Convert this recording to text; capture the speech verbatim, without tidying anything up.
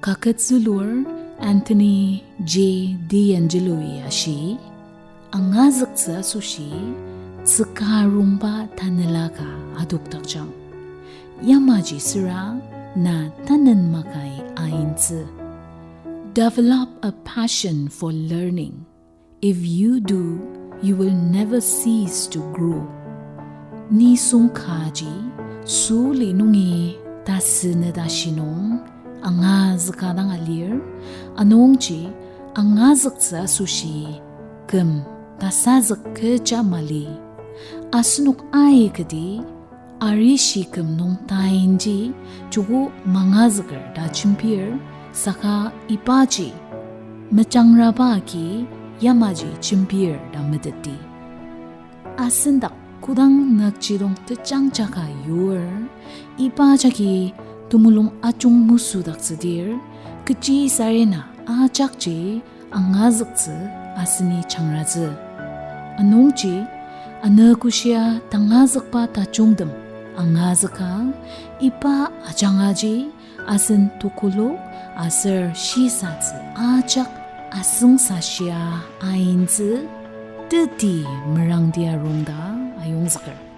Kaket zülur Anthony J D'Angelo-i ashi, angazüktsü asoshi tsüka rongba tanela ka adokdakjang. Yamaji süra na tanen makai aintsü. Develop a passion for learning. If you do, you will never cease to grow. Nisung kaji süli nungi tasü neta shi nung angazüka dang alir, anungji angazüktsü asoshi küm tasazük kecha mali. Asenok aikati arishi küm nung tainji joko mangazüker ta jembir, saka ibaji mejangraba agi yamaji jembir ta meteti. Asen dak kodang nükjidong tejangjaka yur, iba jagi temulung ajung mesüdaktsüdir, kechi sarena ajakji angazüktsü aseni jangratsü. Anungji, anogoshia tangazükba tajungtem angazüka, iba ajangaji asen tokolok aser shisatsü ajak asüngsashia aintsü teti merangdi arung ta ayongzüker.